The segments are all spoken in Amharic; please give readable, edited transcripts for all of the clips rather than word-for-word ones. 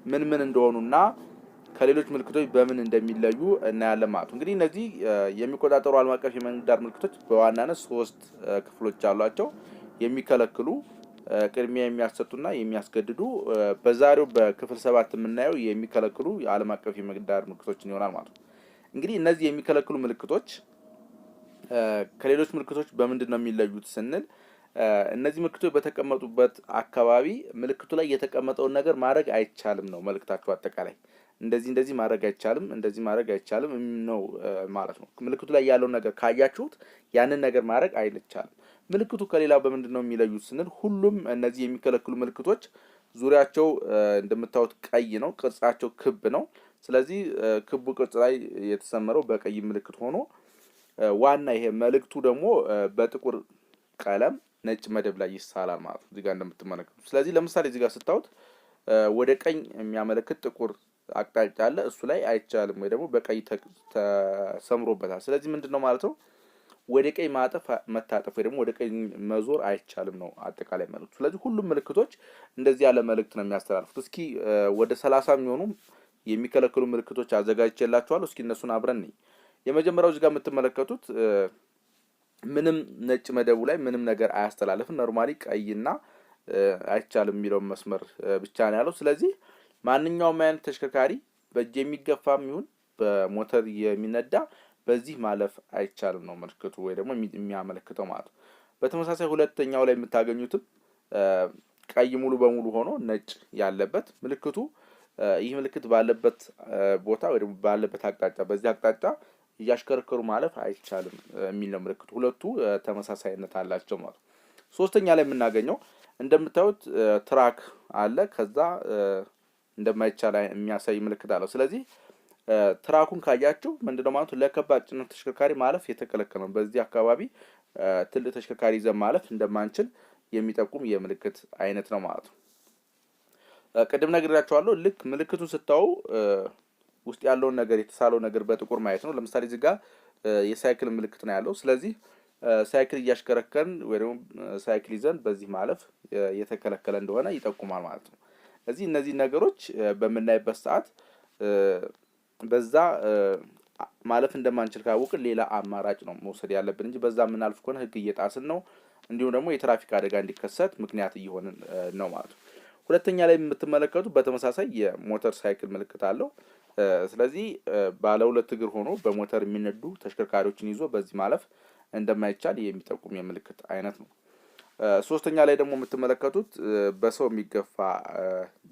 ምን ምን እንደሆኑና ከሌሎች ምልክቶች በምን እንደሚለዩ እናያለን ማለት ነው። እንግዲህ እነዚህ የሚቆጣጠሩ ዓለም አቀፍ የመንገድ ዳር ምልክቶች በዋናነት ሶስት ክፍሎች አሏቸው። የሚከለክሉ፣ ቅድሚያ የሚያሰጡና የሚያስገድዱ። በዛሬው በክፍል 7 የምናየው የሚከለክሉ የዓለም አቀፍ የመንገድ ዳር ምልክቶችን ይሆናል ማለት ነው። እንግዲህ እነዚህ የሚከለክሉ ምልክቶች ከሌሎች ምልክቶች በምንድን ነው የሚለዩት ስንል፣ እነዚህ ምልክቶች በተቀመጡበት አካባቢ ምልክቱ ላይ የተቀመጠውን ነገር ማድረግ አይቻልም ነው መልእክታቸው። አጠቃላይ እንደዚህ እንደዚህ ማድረግ አይቻልም፣ እንደዚህ ማድረግ አይቻልም ነው ማለት ነው። ምልክቱ ላይ ያለውን ነገር ካያችሁት ያንን ነገር ማድረግ አይቻልም። ምልክቱ ከሌላው በምንድን ነው የሚለዩት ስንል፣ ሁሉም እነዚህ የሚከለክሉ ምልክቶች ዙሪያቸው እንደምታዩት ቀይ ነው፣ ቅርጻቸው ክብ ነው። ስለዚህ ክቡ ቅርጽ ላይ የተሰመረው በቀይ ምልክት ሆኖ ዋና ይሄ መልእክቱ ደግሞ በጥቁር ቀለም ነጭ መደብ ላይ ይሳላል ማለት ነው፣ እዚህ ጋር እንደምትመለከቱት። ስለዚህ ለምሳሌ እዚህ ጋር ስታዩት ወደ ቀኝ የሚያመለክት ጥቁር አቅጣጫ አለ። እሱ ላይ አይቻልም ወይ ደግሞ በቀይ ተሰምሮበታል። ስለዚህ ምንድን ነው ማለት ነው? ወደ ቀኝ ማጠፍ መታጠፍ ወይ ደግሞ ወደ ቀኝ መዞር አይቻልም ነው አጠቃላይ መልእክቱ። ስለዚህ ሁሉም ምልክቶች እንደዚህ ያለ መልእክት ነው የሚያስተላልፉት። እስኪ ወደ 30 የሚሆኑ የሚከለክሉ ምልክቶች አዘጋጅቼላችኋለሁ። እስኪ እነሱን አብረን እንይ። የመጀመሪያው እዚህ ጋር የምትመለከቱት ምንም ነጭ መደቡ ላይ ምንም ነገር አያስተላልፍም። Normally ቀይና አይቻልም የሚለውን መስመር ብቻ ነው ያለው። ስለዚህ ማንኛውም አይነት ተሽከርካሪ በእጅ የሚገፋም ይሁን በሞተር የሚነዳ በዚህ ማለፍ አይቻልም ነው ምልክቱ ወይ ደግሞ የሚያመለክተው ማለት ነው። በተመሳሳይ ሁለተኛው ላይ የምታገኙትም ቀይ ሙሉ በሙሉ ሆኖ ነጭ ያለበት ምልክቱ፣ ይህ ምልክት ባለበት ቦታ ወይ ደግሞ ባለበት አቅጣጫ በዚህ አቅጣጫ እያሽከረከሩ ማለፍ አይቻልም የሚል ነው ምልክቱ። ሁለቱ ተመሳሳይነት አላቸው ማለት ነው። ሶስተኛ ላይ የምናገኘው እንደምታዩት truck አለ። ከዛ እንደማይቻል የሚያሳይ ምልክት አለው። ስለዚህ truck ኡን ካያችሁ ምንድነው ማለት ነው? ለከባድ ጭነት ተሽከርካሪ ማለፍ የተከለከለ ነው። በዚህ አካባቢ ትልቅ ተሽከርካሪ ይዘን ማለፍ እንደማንችል የሚጠቁም የምልክት አይነት ነው ማለት ነው። ቅድም ነግሬያችኋለሁ። ልክ ምልክቱን ስታዩ ውስጥ ያለውን ነገር የተሳለው ነገር በጥቁር ማየት ነው። ለምሳሌ እዚህ ጋር የሳይክል ምልክት ነው ያለው። ስለዚህ ሳይክል እያሽከረከርን ወይ ደግሞ ሳይክል ይዘን በዚህ ማለፍ የተከለከለ እንደሆነ ይጠቁማል ማለት ነው። እዚህ እነዚህ ነገሮች በምናይበት ሰዓት በዛ ማለፍ እንደማንችል ካወቅን ሌላ አማራጭ ነው መውሰድ ያለብን እንጂ በዛ የምናልፍ ከሆነ ሕግ እየጣስን ነው። እንዲሁም ደግሞ የትራፊክ አደጋ እንዲከሰት ምክንያት እየሆንን ነው ማለት ነው። ሁለተኛ ላይ የምትመለከቱ በተመሳሳይ የሞተር ሳይክል ምልክት አለው። ስለዚህ ባለ ሁለት እግር ሆኖ በሞተር የሚነዱ ተሽከርካሪዎችን ይዞ በዚህ ማለፍ እንደማይቻል የሚጠቁም የምልክት አይነት ነው። ሶስተኛ ላይ ደግሞ የምትመለከቱት በሰው የሚገፋ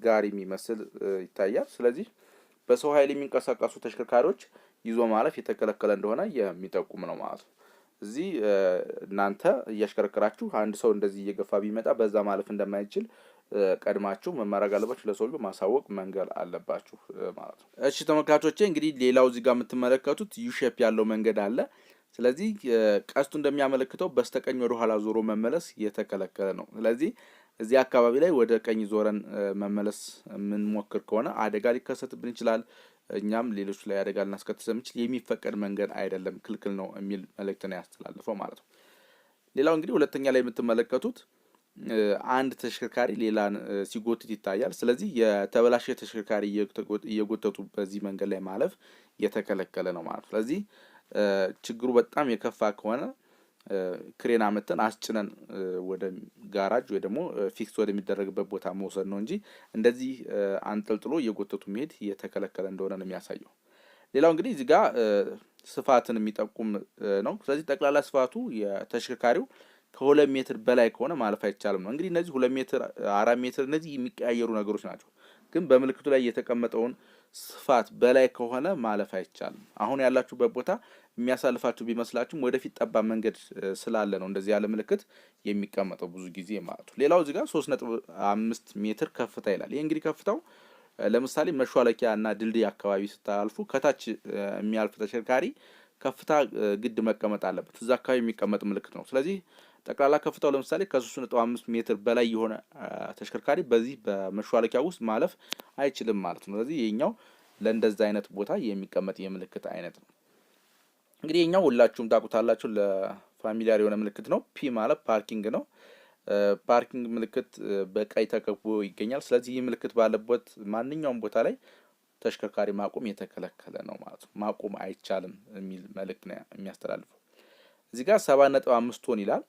ጋሪ የሚመስል ይታያል። ስለዚህ በሰው ኃይል የሚንቀሳቀሱ ተሽከርካሪዎች ይዞ ማለፍ የተከለከለ እንደሆነ የሚጠቁም ነው ማለት ነው። እዚህ እናንተ እያሽከረከራችሁ አንድ ሰው እንደዚህ እየገፋ ቢመጣ በዛ ማለፍ እንደማይችል ቀድማችሁ መማረግ አለባችሁ፣ ለሰውዬው ማሳወቅ መንገር አለባችሁ ማለት ነው። እሺ ተመልካቾቼ፣ እንግዲህ ሌላው እዚህ ጋር የምትመለከቱት U shape ያለው መንገድ አለ። ስለዚህ ቀስቱ እንደሚያመለክተው በስተቀኝ ወደ ኋላ ዞሮ መመለስ የተከለከለ ነው። ስለዚህ እዚህ አካባቢ ላይ ወደ ቀኝ ዞረን መመለስ የምንሞክር ከሆነ አደጋ ሊከሰትብን ይችላል። እኛም ሌሎች ላይ አደጋ ልናስከትል ስለምንችል የሚፈቀድ መንገድ አይደለም፣ ክልክል ነው የሚል መልእክት ነው ያስተላልፈው ማለት ነው። ሌላው እንግዲህ ሁለተኛ ላይ የምትመለከቱት አንድ ተሽከርካሪ ሌላን ሲጎትት ይታያል። ስለዚህ የተበላሸ ተሽከርካሪ እየጎተቱ በዚህ መንገድ ላይ ማለፍ የተከለከለ ነው ማለት ነው። ስለዚህ ችግሩ በጣም የከፋ ከሆነ ክሬን አምጥተን አስጭነን ወደ ጋራጅ ወይ ደግሞ fix ወደሚደረግበት ቦታ መውሰድ ነው እንጂ እንደዚህ አንጠልጥሎ እየጎተቱ መሄድ የተከለከለ እንደሆነ ነው የሚያሳየው። ሌላው እንግዲህ እዚህ ጋር ስፋትን የሚጠቁም ነው። ስለዚህ ጠቅላላ ስፋቱ የተሽከርካሪው ከ2 ሜትር በላይ ከሆነ ማለፍ አይቻልም ነው። እንግዲህ እነዚህ 2 ሜትር፣ 4 ሜትር እነዚህ የሚቀያየሩ ነገሮች ናቸው። ግን በምልክቱ ላይ የተቀመጠውን ስፋት በላይ ከሆነ ማለፍ አይቻልም። አሁን ያላችሁበት ቦታ የሚያሳልፋችሁ ቢመስላችሁም ወደፊት ጠባብ መንገድ ስላለ ነው እንደዚህ ያለ ምልክት የሚቀመጠው ብዙ ጊዜ ማለት ነው። ሌላው እዚህ ጋር 3.5 ሜትር ከፍታ ይላል። ይህ እንግዲህ ከፍታው ለምሳሌ መሿለኪያ እና ድልድይ አካባቢ ስታልፉ ከታች የሚያልፍ ተሽከርካሪ ከፍታ ግድ መቀመጥ አለበት። እዛ አካባቢ የሚቀመጥ ምልክት ነው። ስለዚህ ጠቅላላ ከፍታው ለምሳሌ ከ3.5 ሜትር በላይ የሆነ ተሽከርካሪ በዚህ በመሿለኪያ ውስጥ ማለፍ አይችልም ማለት ነው። ስለዚህ ይሄኛው ለእንደዛ አይነት ቦታ የሚቀመጥ የምልክት አይነት ነው። እንግዲህ ይሄኛው ሁላችሁም ታውቁታላችሁ፣ ለ familiar የሆነ ምልክት ነው። P ማለት parking ነው። Parking ምልክት በቀይ ተከቦ ይገኛል። ስለዚህ ይህ ምልክት ባለበት ማንኛውም ቦታ ላይ ተሽከርካሪ ማቆም የተከለከለ ነው ማለት ነው። ማቆም አይቻልም የሚል መልእክት ነው የሚያስተላልፈው። እዚህ ጋር 7.5 ቶን ይላል።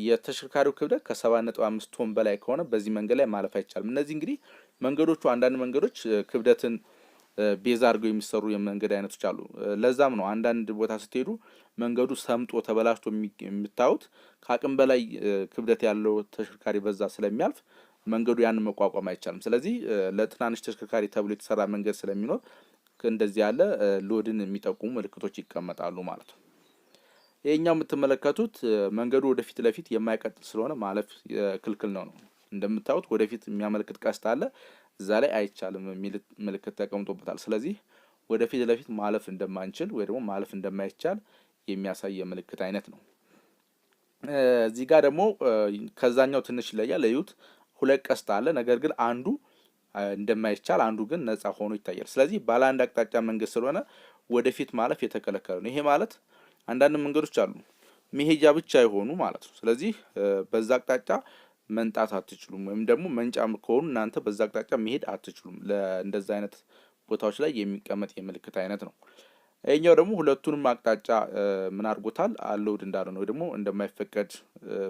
የተሽከርካሪው ክብደት ከ7.5 ቶን በላይ ከሆነ በዚህ መንገድ ላይ ማለፍ አይቻልም። እነዚህ እንግዲህ መንገዶቹ አንዳንድ መንገዶች ክብደትን base አድርገው የሚሰሩ የመንገድ አይነቶች አሉ። ለዛም ነው አንዳንድ ቦታ ስትሄዱ መንገዱ ሰምጦ ተበላሽቶ የምታዩት፣ ከአቅም በላይ ክብደት ያለው ተሽከርካሪ በዛ ስለሚያልፍ መንገዱ ያንን መቋቋም አይቻልም። ስለዚህ ለትናንሽ ተሽከርካሪ ተብሎ የተሰራ መንገድ ስለሚኖር እንደዚህ ያለ load ን የሚጠቁሙ ምልክቶች ይቀመጣሉ ማለት ነው። ይሄኛው የምትመለከቱት መንገዱ ወደፊት ለፊት የማይቀጥል ስለሆነ ማለፍ ክልክል ነው ነው። እንደምታዩት ወደፊት የሚያመለክት ቀስት አለ። እዛ ላይ አይቻልም የሚል ምልክት ተቀምጦበታል። ስለዚህ ወደፊት ለፊት ማለፍ እንደማንችል ወይ ደግሞ ማለፍ እንደማይቻል የሚያሳይ የምልክት አይነት ነው። እዚህ ጋር ደግሞ ከዛኛው ትንሽ ይለያል። እዩት፣ ሁለት ቀስት አለ። ነገር ግን አንዱ እንደማይቻል አንዱ ግን ነፃ ሆኖ ይታያል። ስለዚህ ባለ አንድ አቅጣጫ መንገድ ስለሆነ ወደፊት ማለፍ የተከለከለ ነው። ይሄ ማለት አንዳንድ መንገዶች አሉ መሄጃ ብቻ የሆኑ ማለት ነው። ስለዚህ በዛ አቅጣጫ መንጣት አትችሉም፣ ወይም ደግሞ መንጫ ከሆኑ እናንተ በዛ አቅጣጫ መሄድ አትችሉም። ለእንደዛ አይነት ቦታዎች ላይ የሚቀመጥ የምልክት አይነት ነው። ይሄኛው ደግሞ ሁለቱንም አቅጣጫ ምን አድርጎታል? Allowed እንዳለ ነው ወይ ደግሞ እንደማይፈቀድ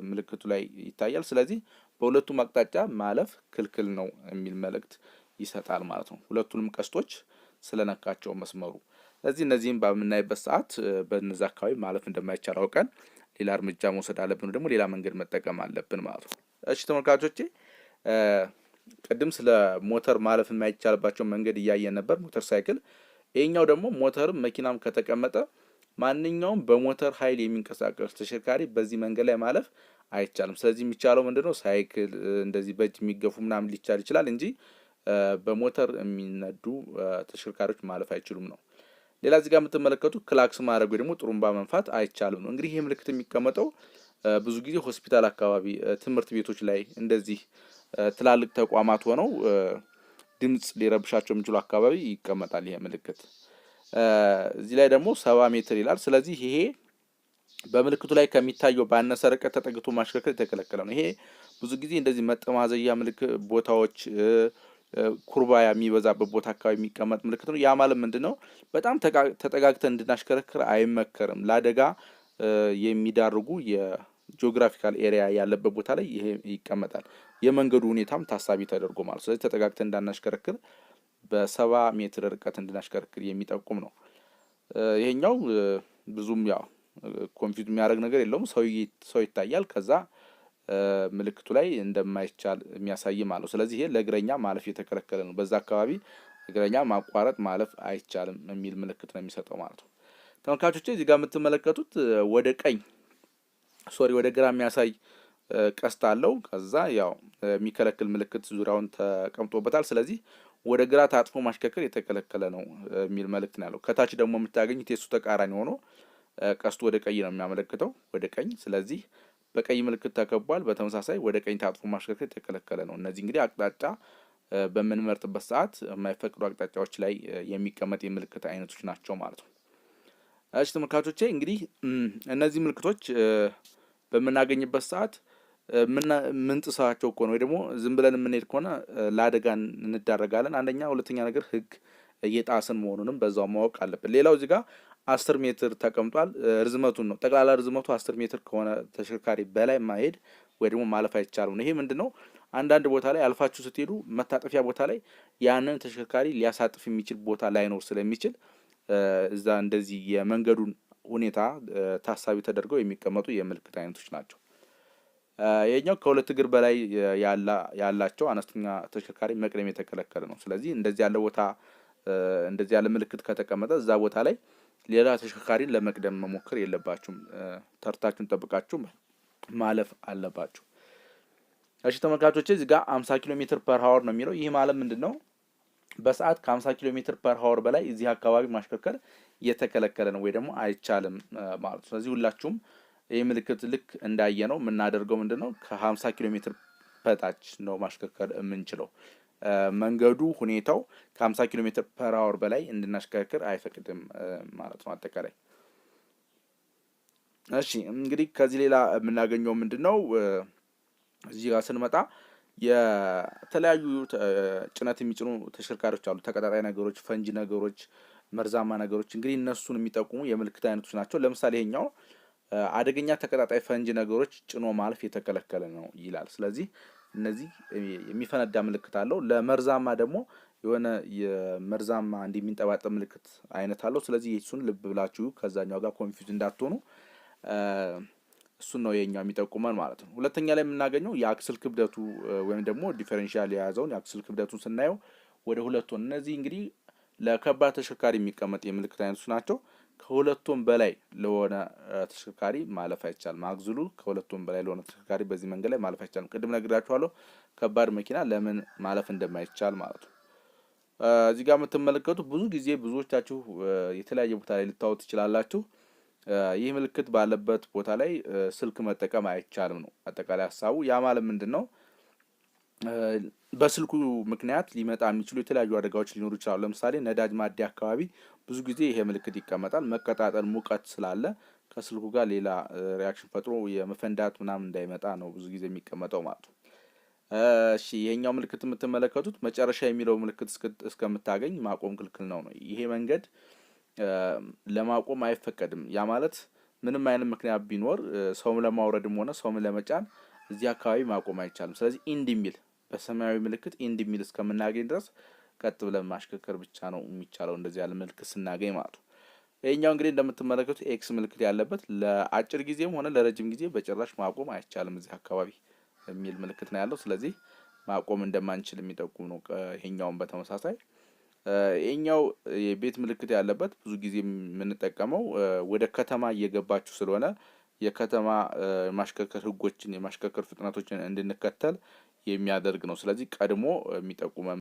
ምልክቱ ላይ ይታያል። ስለዚህ በሁለቱም አቅጣጫ ማለፍ ክልክል ነው የሚል መልእክት ይሰጣል ማለት ነው። ሁለቱንም ቀስቶች ስለነካቸው መስመሩ። ስለዚህ እነዚህም በምናይበት ሰዓት በእነዚ አካባቢ ማለፍ እንደማይቻል አውቀን ሌላ እርምጃ መውሰድ አለብን፣ ደግሞ ሌላ መንገድ መጠቀም አለብን ማለት ነው። እሺ ተመልካቾቼ፣ ቅድም ስለ ሞተር ማለፍ የማይቻልባቸው መንገድ እያየን ነበር፣ ሞተር ሳይክል። ይሄኛው ደግሞ ሞተርም መኪናም ከተቀመጠ ማንኛውም በሞተር ኃይል የሚንቀሳቀስ ተሽከርካሪ በዚህ መንገድ ላይ ማለፍ አይቻልም። ስለዚህ የሚቻለው ምንድነው? ሳይክል እንደዚህ በእጅ የሚገፉ ምናምን ሊቻል ይችላል እንጂ በሞተር የሚነዱ ተሽከርካሪዎች ማለፍ አይችሉም ነው። ሌላ እዚህ ጋር የምትመለከቱት ክላክስ ማድረግ ወይ ደግሞ ጥሩምባ መንፋት አይቻልም ነው። እንግዲህ ይህ ምልክት የሚቀመጠው ብዙ ጊዜ ሆስፒታል አካባቢ፣ ትምህርት ቤቶች ላይ፣ እንደዚህ ትላልቅ ተቋማት ሆነው ድምጽ ሊረብሻቸው የሚችሉ አካባቢ ይቀመጣል ይሄ ምልክት። እዚህ ላይ ደግሞ 70 ሜትር ይላል። ስለዚህ ይሄ በምልክቱ ላይ ከሚታየው ባነሰ ርቀት ተጠግቶ ማሽከርከር የተከለከለ ነው። ይሄ ብዙ ጊዜ እንደዚህ መጠማዘያ ምልክት ቦታዎች፣ ኩርባ የሚበዛበት ቦታ አካባቢ የሚቀመጥ ምልክት ነው። ያ ማለት ምንድን ነው? በጣም ተጠጋግተን እንድናሽከረክር አይመከርም። ለአደጋ የሚዳርጉ የ geographical area ያለበት ቦታ ላይ ይሄ ይቀመጣል። የመንገዱ ሁኔታም ታሳቢ ተደርጎ ማለት። ስለዚህ ተጠጋግተን እንዳናሽከረክር፣ በ70 ሜትር ርቀት እንድናሽከረክር የሚጠቁም ነው። ይሄኛው ብዙም ያው confuse የሚያደርግ ነገር የለውም። ሰው ይታያል። ከዛ ምልክቱ ላይ እንደማይቻል የሚያሳይ ማለት ነው። ስለዚህ ይሄ ለእግረኛ ማለፍ የተከለከለ ነው። በዛ አካባቢ እግረኛ ማቋረጥ ማለፍ አይቻልም የሚል ምልክት ነው የሚሰጠው ማለት ነው። ተመልካቾቼ፣ እዚህ ጋር የምትመለከቱት ወደ ቀኝ፣ sorry፣ ወደ ግራ የሚያሳይ ቀስት አለው። ከዛ ያው የሚከለክል ምልክት ዙሪያውን ተቀምጦበታል። ስለዚህ ወደ ግራ ታጥፎ ማሽከርከር የተከለከለ ነው የሚል መልእክት ነው ያለው። ከታች ደግሞ የምታገኙት የሱ ተቃራኒ ሆኖ ቀስቱ ወደ ቀኝ ነው የሚያመለክተው፣ ወደ ቀኝ። ስለዚህ በቀይ ምልክት ተከቧል። በተመሳሳይ ወደ ቀኝ ታጥፎ ማሽከርከር የተከለከለ ነው። እነዚህ እንግዲህ አቅጣጫ በምንመርጥበት ሰዓት የማይፈቅዱ አቅጣጫዎች ላይ የሚቀመጥ የምልክት አይነቶች ናቸው ማለት ነው። እሺ ተመልካቾቼ፣ እንግዲህ እነዚህ ምልክቶች በምናገኝበት ሰዓት ምንጥሳቸው ከሆነ ወይ ደግሞ ዝም ብለን የምንሄድ ከሆነ ለአደጋ እንዳረጋለን። አንደኛ፣ ሁለተኛ ነገር ሕግ እየጣስን መሆኑንም በዛው ማወቅ አለብን። ሌላው እዚህ ጋር 10 ሜትር ተቀምጧል። ርዝመቱን ነው። ጠቅላላ ርዝመቱ 10 ሜትር ከሆነ ተሽከርካሪ በላይ ማሄድ ወይ ደግሞ ማለፍ አይቻልም ነው። ይሄ ምንድነው? አንዳንድ ቦታ ላይ አልፋችሁ ስትሄዱ መታጠፊያ ቦታ ላይ ያንን ተሽከርካሪ ሊያሳጥፍ የሚችል ቦታ ላይኖር ስለሚችል እዛ እንደዚህ የመንገዱን ሁኔታ ታሳቢ ተደርገው የሚቀመጡ የምልክት አይነቶች ናቸው። ይሄኛው ከሁለት እግር በላይ ያላቸው አነስተኛ ተሽከርካሪ መቅደም የተከለከለ ነው። ስለዚህ እንደዚህ ያለ ቦታ፣ እንደዚህ ያለ ምልክት ከተቀመጠ እዛ ቦታ ላይ ሌላ ተሽከርካሪን ለመቅደም መሞከር የለባችሁም። ተርታችሁን ጠብቃችሁ ማለፍ አለባችሁ። እሺ ተመልካቾቼ፣ እዚህ ጋር 50 ኪሎ ሜትር per hour ነው የሚለው። ይህ ማለት ምንድን ነው? በሰዓት ከ50 ኪሎ ሜትር per hour በላይ እዚህ አካባቢ ማሽከርከር የተከለከለ ነው ወይ ደግሞ አይቻልም ማለት ነው። ስለዚህ ሁላችሁም ይህ ምልክት ልክ እንዳየነው የምናደርገው ምንድን ነው? ከ50 ኪሎ ሜትር በታች ነው ማሽከርከር የምንችለው። መንገዱ ሁኔታው ከ50 ኪሎ ሜትር per hour በላይ እንድናሽከረክር አይፈቅድም ማለት ነው አጠቃላይ። እሺ፣ እንግዲህ ከዚህ ሌላ የምናገኘው ምንድን ነው? እዚህ ጋር ስንመጣ የተለያዩ ጭነት የሚጭኑ ተሽከርካሪዎች አሉ። ተቀጣጣይ ነገሮች፣ ፈንጂ ነገሮች፣ መርዛማ ነገሮች እንግዲህ እነሱን የሚጠቁሙ የምልክት አይነቶች ናቸው። ለምሳሌ ይሄኛው አደገኛ ተቀጣጣይ ፈንጂ ነገሮች ጭኖ ማለፍ የተከለከለ ነው ይላል። ስለዚህ እነዚህ የሚፈነዳ ምልክት አለው። ለመርዛማ ደግሞ የሆነ የመርዛማ እንዲህ የሚንጠባጠብ ምልክት አይነት አለው። ስለዚህ እሱን ልብ ብላችሁ ከዛኛው ጋር confuse እንዳትሆኑ እሱን ነው የኛው የሚጠቁመን ማለት ነው። ሁለተኛ ላይ የምናገኘው የ axle ክብደቱ ወይም ደግሞ differential የያዘውን የ axle ክብደቱን ስናየው ወደ 2 ቶን፣ እነዚህ እንግዲህ ለከባድ ተሽከርካሪ የሚቀመጥ የምልክት አይነቶች ናቸው። ከ2 ቶን በላይ ለሆነ ተሽከርካሪ ማለፍ አይቻልም። axle ኡ ከ2 ቶን በላይ ለሆነ ተሽከርካሪ በዚህ መንገድ ላይ ማለፍ አይቻልም። ቅድም ነግራችኋለሁ ከባድ መኪና ለምን ማለፍ እንደማይቻል ማለት ነው። እዚህ ጋር የምትመለከቱ ብዙ ጊዜ ብዙዎቻችሁ የተለያየ ቦታ ላይ ልታዩት ትችላላችሁ። ይህ ምልክት ባለበት ቦታ ላይ ስልክ መጠቀም አይቻልም ነው አጠቃላይ ሀሳቡ። ያ ማለት ምንድን ነው? በስልኩ ምክንያት ሊመጣ የሚችሉ የተለያዩ አደጋዎች ሊኖሩ ይችላሉ። ለምሳሌ ነዳጅ ማደያ አካባቢ ብዙ ጊዜ ይሄ ምልክት ይቀመጣል። መቀጣጠል፣ ሙቀት ስላለ ከስልኩ ጋር ሌላ reaction ፈጥሮ የመፈንዳት ምናምን እንዳይመጣ ነው ብዙ ጊዜ የሚቀመጠው ማለት ነው። እሺ፣ ይሄኛው ምልክት የምትመለከቱት መጨረሻ የሚለው ምልክት እስከምታገኝ ማቆም ክልክል ነው ነው። ይሄ መንገድ ለማቆም አይፈቀድም። ያ ማለት ምንም አይነት ምክንያት ቢኖር ሰውም ለማውረድም ሆነ ሰውም ለመጫን እዚህ አካባቢ ማቆም አይቻልም። ስለዚህ end የሚል በሰማያዊ ምልክት end የሚል እስከምናገኝ ድረስ ቀጥ ብለን ማሽከርከር ብቻ ነው የሚቻለው እንደዚህ ያለ ምልክት ስናገኝ ማለት ነው። ይሄኛው እንግዲህ እንደምትመለከቱት X ምልክት ያለበት ለአጭር ጊዜም ሆነ ለረጅም ጊዜ በጭራሽ ማቆም አይቻልም እዚህ አካባቢ የሚል ምልክት ነው ያለው። ስለዚህ ማቆም እንደማንችል የሚጠቁም ነው። ይሄኛውም በተመሳሳይ ይሄኛው የቤት ምልክት ያለበት ብዙ ጊዜ የምንጠቀመው ወደ ከተማ እየገባችሁ ስለሆነ የከተማ የማሽከርከር ሕጎችን የማሽከርከር ፍጥነቶችን እንድንከተል የሚያደርግ ነው። ስለዚህ ቀድሞ የሚጠቁመን